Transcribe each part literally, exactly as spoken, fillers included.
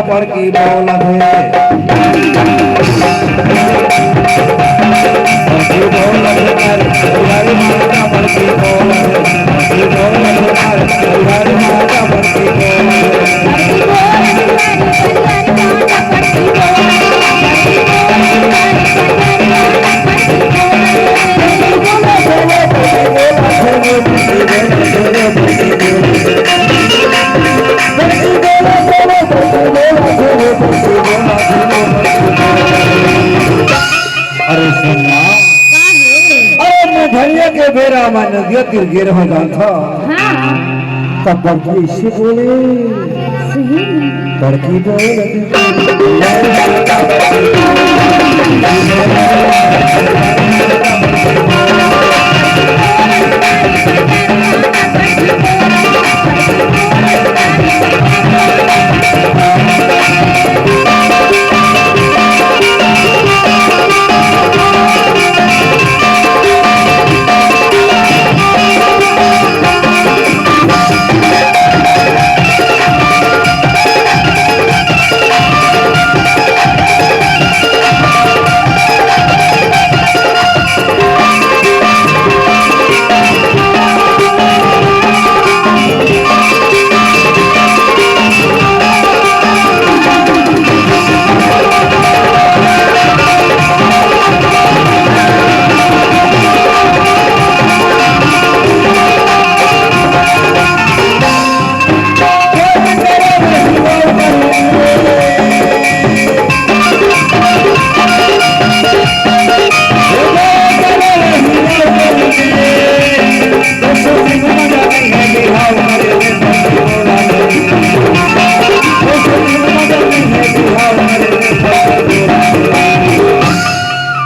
बड़की बोलत हे। बड़की बोलत हे, अरे, अरे, माता बड़की बोलत हे। बड़की बोलत हे, अरे, अरे, माता बड़की बोलत हे। अरे सुन ना। का हे? अरे मझरिया के बेरा म नदिया तीर गे रहो जानथा। हाँ। तब बड़की अइसे बोले। सही। बड़की बोले।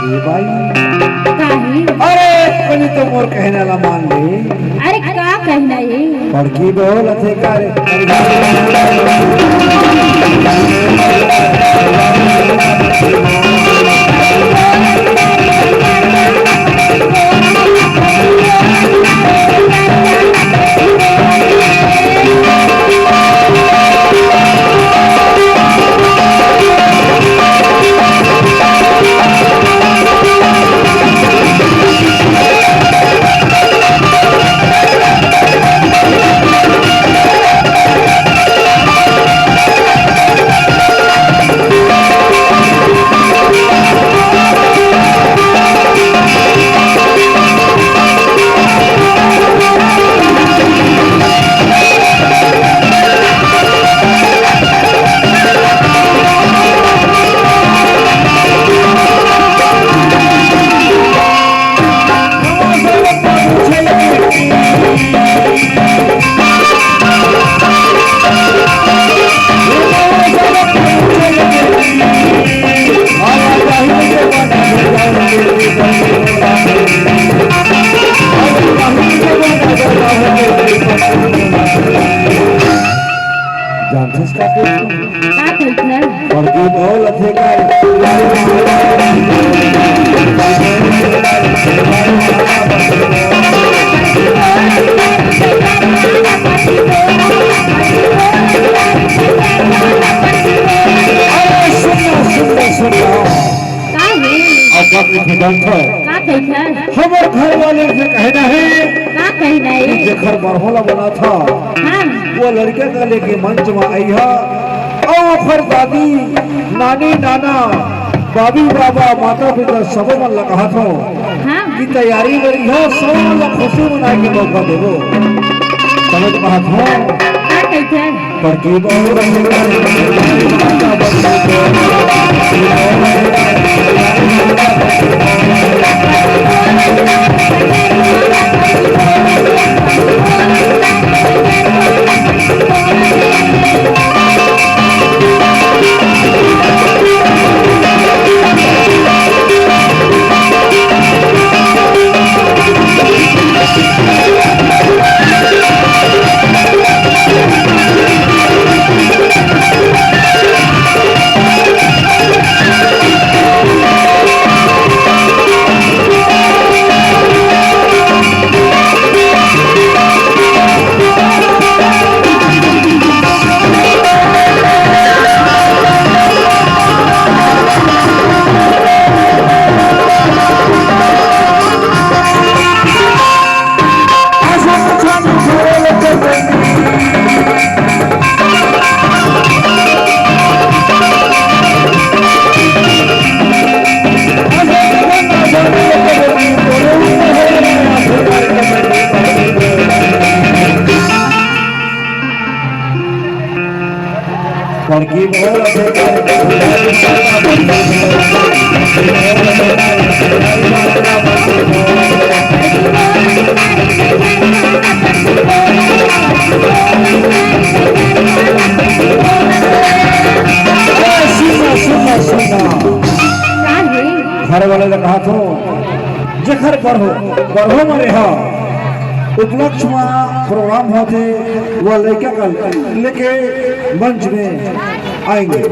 ए भाई। काहे? अरे, पहले तो मोर कहना ला मान ले। अरे, का कहना हे? बड़की बोलत हे का रे? जानथस का तू? का कहिथे? बड़की बोलत हे का? अरे सुन ना, सुन ना, सुन ना। का हे? अब बात में जानथस? का कहिथे? हमर घर वाले के कहना हे का कहना हे? कि जेखर बरहोला बनाथस, हाँ। वो लड़का ला लेके मंच में अइहा, अउ ओखर दादी, नानी, नाना, बाबी, बाबा, माता, पिता, सबो मन ला कहत हंव हाँ। कि तैयारी करिहा, सबो मन ला खुशी मनाए के मौका देबो। समझ पात हंव? का कहिथे? बड़की बहू और की बोल सुनो, सुनो, सुनो। घर वाले ने कहा तो जेखर बरहो, बरहो मरे हा, उपलक्ष्य मा प्रोग्राम होथे, वो लइका का लेके मंच में आएंगे।